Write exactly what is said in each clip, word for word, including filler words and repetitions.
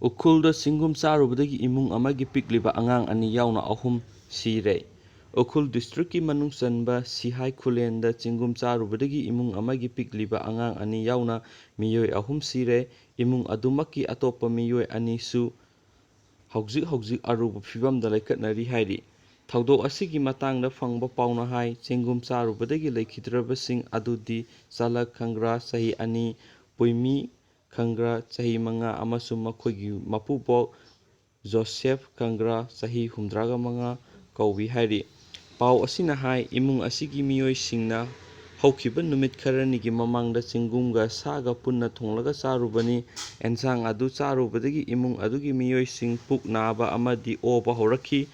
ꯎꯈ꯭ꯔꯨꯜꯗ ꯆꯤꯡꯒꯨꯝ ꯆꯥꯔꯨꯕꯗꯒꯤ ꯏꯃꯨꯡ ꯑꯃꯒꯤ ꯄꯤꯛꯂꯤꯕ ꯑꯉꯥꯡ ꯑꯅꯤ ꯌꯥꯎꯅ ꯑꯍꯨꯝ ꯁꯤꯔꯦ꯫ ꯎꯈ꯭ꯔꯨꯜ ꯗꯤꯁꯇ꯭ꯔꯤꯛꯀꯤ ꯃꯅꯨꯡ ꯆꯟꯕ ꯁꯤꯍꯥꯏ ꯈꯨꯂꯦꯟꯗ ꯆꯤꯡꯒꯨꯝ ꯆꯥꯔꯨꯕꯗꯒꯤ ꯏꯃꯨꯡ ꯑꯃꯒꯤ ꯄꯤꯛꯂꯤꯕ ꯑꯉꯥꯡ ꯑꯅꯤ ꯌꯥꯎꯅ ꯃꯤꯑꯣꯏ ꯑꯍꯨꯝ ꯁꯤꯔꯦ꯫ ꯏꯃꯨꯡ ꯑꯗꯨꯃꯛꯀꯤ ꯑꯇꯣꯞꯄ ꯃꯤꯑꯣꯏ ꯑꯅꯤꯁꯨ ꯍꯧꯖꯤꯛ ꯍꯧꯖꯤꯛ ꯑꯔꯨꯕ ꯐꯤꯕꯝꯗ ꯂꯩꯈꯠꯅꯔꯤ ꯍꯥꯏꯔꯤ꯫ ꯊꯧꯗꯣꯛ ꯑꯁꯤꯒꯤ ꯃꯇꯥꯡꯗ ꯐꯪꯕ ꯄꯥꯎꯅ ꯍꯥꯏ, ꯆꯦꯡꯒꯨꯝ ꯆꯥꯔꯨꯕꯗꯒꯤ ꯂꯩꯈꯤꯗ꯭ꯔꯕꯁꯤꯡ ꯑꯗꯨꯗꯤ ꯆꯥꯂꯛ ꯈꯪꯒ꯭ꯔꯥ ꯆꯍꯤ ꯑꯅꯤ, ꯄꯨꯏꯃꯤ ꯈꯪꯒ꯭ꯔꯥ ꯆꯍꯤ ꯃꯉꯥ ꯑꯃꯁꯨꯡ ꯃꯈꯣꯏꯒꯤ ꯃꯄꯨꯕꯣꯛ ꯖꯣꯁꯦꯐ ꯈꯪꯒ꯭ꯔꯥ ꯆꯍꯤ ꯍꯨꯝꯗ꯭ꯔꯥꯒ ꯃꯉꯥ ꯀꯧꯏ ꯍꯥꯏꯔꯤ꯫ ꯄꯥꯎ ꯑꯁꯤꯅ ꯍꯥꯏ, ꯏꯃꯨꯡ ꯑꯁꯤꯒꯤ ꯃꯤꯑꯣꯏꯁꯤꯡꯅ ꯍꯧꯈꯤꯕ ꯅꯨꯃꯤꯠ ꯈꯔꯅꯤꯒꯤ ꯃꯃꯥꯡꯗ ꯆꯦꯡꯒꯨꯝꯒ ꯁꯥꯒ ꯄꯨꯟꯅ ꯊꯣꯡꯂꯒ ꯆꯥꯔꯨꯕꯅꯤ꯫ ꯑꯦꯟꯁꯥꯡ ꯑꯗꯨ ꯆꯥꯔꯨꯕꯗꯒꯤ ꯏꯃꯨꯡ ꯑꯗꯨꯒꯤ ꯃꯤꯑꯣꯏꯁꯤꯡ ꯄꯨꯛ ꯅꯥꯕ ꯑꯃꯗꯤ ꯑꯣꯕ ꯍꯧꯔꯛꯈꯤ꯫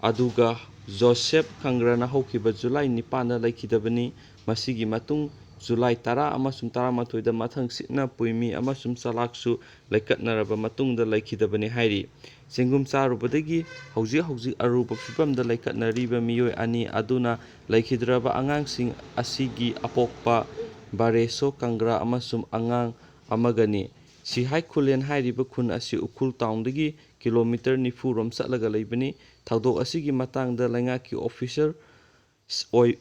ꯑꯗꯨꯒ ꯖꯣꯁꯦꯐ ꯈꯪꯒ꯭ꯔꯥꯅ ꯍꯧꯈꯤꯕ ꯖꯨꯂꯥꯏ ꯅꯤꯄꯥꯟꯗ ꯂꯩꯈꯤꯗꯕꯅꯤ꯫ ꯃꯁꯤꯒꯤ ꯃꯇꯨꯡ ꯖꯨꯂꯥꯏ ꯇꯔꯥ ꯑꯃꯁꯨꯡ ꯇꯔꯥꯃꯥꯊꯣꯏꯗ ꯃꯊꯪ ꯁꯤꯠꯅ ꯄꯨꯏꯃꯤ ꯑꯃꯁꯨꯡ ꯆꯥꯂꯥꯛꯁꯨ ꯂꯩꯀꯠꯅꯔꯕ ꯃꯇꯨꯡꯗ ꯂꯩꯈꯤꯗꯕꯅꯤ ꯍꯥꯏꯔꯤ꯫ ꯆꯦꯡꯒꯨꯝ ꯆꯥꯔꯨꯕꯗꯒꯤ ꯍꯧꯖꯤꯛ ꯍꯧꯖꯤꯛ ꯑꯔꯨꯕ ꯐꯤꯕꯝꯗ ꯂꯩꯀꯠꯅꯔꯤꯕ ꯃꯤꯑꯣꯏ ꯑꯅꯤ ꯑꯗꯨꯅ ꯂꯩꯈꯤꯗ꯭ꯔꯕ ꯑꯉꯥꯡꯁꯤꯡ ꯑꯁꯤꯒꯤ ꯑꯄꯣꯛꯄ ꯕꯥꯔꯦꯁꯣ ꯀꯪꯒ꯭ꯔꯥ ꯑꯃꯁꯨꯡ ꯑꯉꯥꯡ ꯑꯃꯒꯅꯤ꯫ ꯁꯤꯍꯥꯏ ꯈꯨꯂꯦꯟ ꯍꯥꯏꯔꯤꯕ ꯈꯨꯟ ꯑꯁꯤ ꯎꯈ꯭ꯔꯨꯜ ꯇꯥꯎꯟꯗꯒꯤ ꯀꯤꯂꯣꯃꯤꯇꯔ ꯅꯤꯐꯨ ꯔꯣꯝ ꯆꯠꯂꯒ ꯂꯩꯕꯅꯤ꯫ ꯊꯧꯗꯣꯛ ꯑꯁꯤꯒꯤ ꯃꯇꯥꯡꯗ ꯂꯩꯉꯥꯛꯀꯤ ꯑꯣꯐꯤꯁꯔ ꯑꯣꯏ-,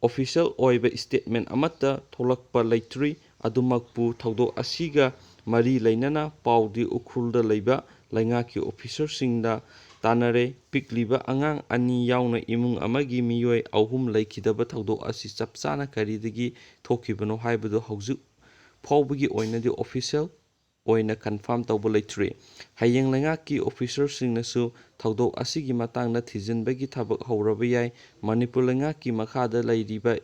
ꯑꯣꯐꯤꯁꯤꯌꯦꯜ ꯑꯣꯏꯕ ꯁ꯭ꯇꯦꯠꯃꯦꯟ ꯑꯃꯠꯇ ꯊꯣꯛꯂꯛꯄ ꯂꯩꯇ꯭ꯔꯤ꯫ ꯑꯗꯨꯃꯛꯄꯨ ꯊꯧꯗꯣꯛ ꯑꯁꯤꯒ ꯃꯔꯤ ꯂꯩꯅꯅ ꯄꯥꯎꯗꯤ ꯎꯈ꯭ꯔꯨꯜꯗ ꯂꯩꯕ ꯂꯩꯉꯥꯛꯀꯤ ꯑꯣꯐꯤꯁꯔꯁꯤꯡꯗ ꯇꯥꯟꯅꯔꯦ꯫ ꯄꯤꯛꯂꯤꯕ ꯑꯉꯥꯡ ꯑꯅꯤ ꯌꯥꯎꯅ ꯏꯃꯨꯡ ꯑꯃꯒꯤ ꯃꯤꯑꯣꯏ ꯑꯍꯨꯝ ꯂꯩꯈꯤꯗꯕ ꯊꯧꯗꯣꯛ ꯑꯁꯤ ꯆꯞ ꯆꯥꯅ ꯀꯔꯤꯗꯒꯤ ꯊꯣꯛꯈꯤꯕꯅꯣ ꯍꯥꯏꯕꯗꯨ ꯍꯧꯖꯤꯛ ꯐꯥꯎꯕꯒꯤ ꯑꯣꯏꯅꯗꯤ ꯑꯣꯐꯤꯁꯤꯌꯦꯜ ꯑꯣꯏꯅ ꯀꯟꯐꯥꯔꯝ ꯇꯧꯕ ꯂꯩꯇ꯭ꯔꯤ꯫ ꯍꯌꯦꯡ ꯂꯩꯉꯥꯛꯀꯤ ꯑꯣꯐꯤꯁꯔꯁꯤꯡꯅꯁꯨ ꯊꯧꯗꯣꯛ ꯑꯁꯤꯒꯤ ꯃꯇꯥꯡꯗ ꯊꯤꯖꯤꯟꯕꯒꯤ ꯊꯕꯛ ꯍꯧꯔꯕ ꯌꯥꯏ꯫ ꯃꯅꯤꯄꯨꯔ ꯂꯩꯉꯥꯛꯀꯤ ꯃꯈꯥꯗ ꯂꯩꯔꯤꯕ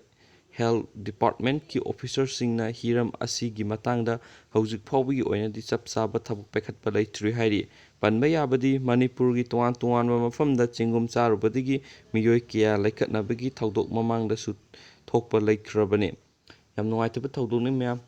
ꯍꯦꯜꯊ ꯗꯤꯄꯥꯔꯠꯃꯦꯟꯠꯀꯤ ꯑꯣꯐꯤꯁꯔꯁꯤꯡꯅ ꯍꯤꯔꯝ ꯑꯁꯤꯒꯤ ꯃꯇꯥꯡꯗ ꯍꯧꯖꯤꯛ ꯐꯥꯎꯕꯒꯤ ꯑꯣꯏꯅꯗꯤ ꯆꯞ ꯆꯥꯕ ꯊꯕꯛ ꯄꯥꯏꯈꯠꯄ ꯂꯩꯇ꯭ꯔꯤ ꯍꯥꯏꯔꯤ꯫ ꯄꯟꯕ ꯌꯥꯕꯗꯤ ꯃꯅꯤꯄꯨꯔꯒꯤ ꯇꯣꯉꯥꯟ ꯇꯣꯉꯥꯟꯕ ꯃꯐꯝꯗ ꯆꯦꯡꯒꯨꯝ ꯆꯥꯔꯨꯕꯗꯒꯤ ꯃꯤꯑꯣꯏ ꯀꯌꯥ ꯂꯩꯈꯠꯅꯕꯒꯤ ꯊꯧꯗꯣꯛ ꯃꯃꯥꯡꯗꯁꯨ ꯊꯣꯛꯄ ꯂꯩꯈ꯭ꯔꯕꯅꯤ꯫ ꯌꯥꯝ ꯅꯨꯡꯉꯥꯏꯇꯕ ꯊꯧꯗꯣꯛꯅꯤ ꯃꯌꯥꯝ꯫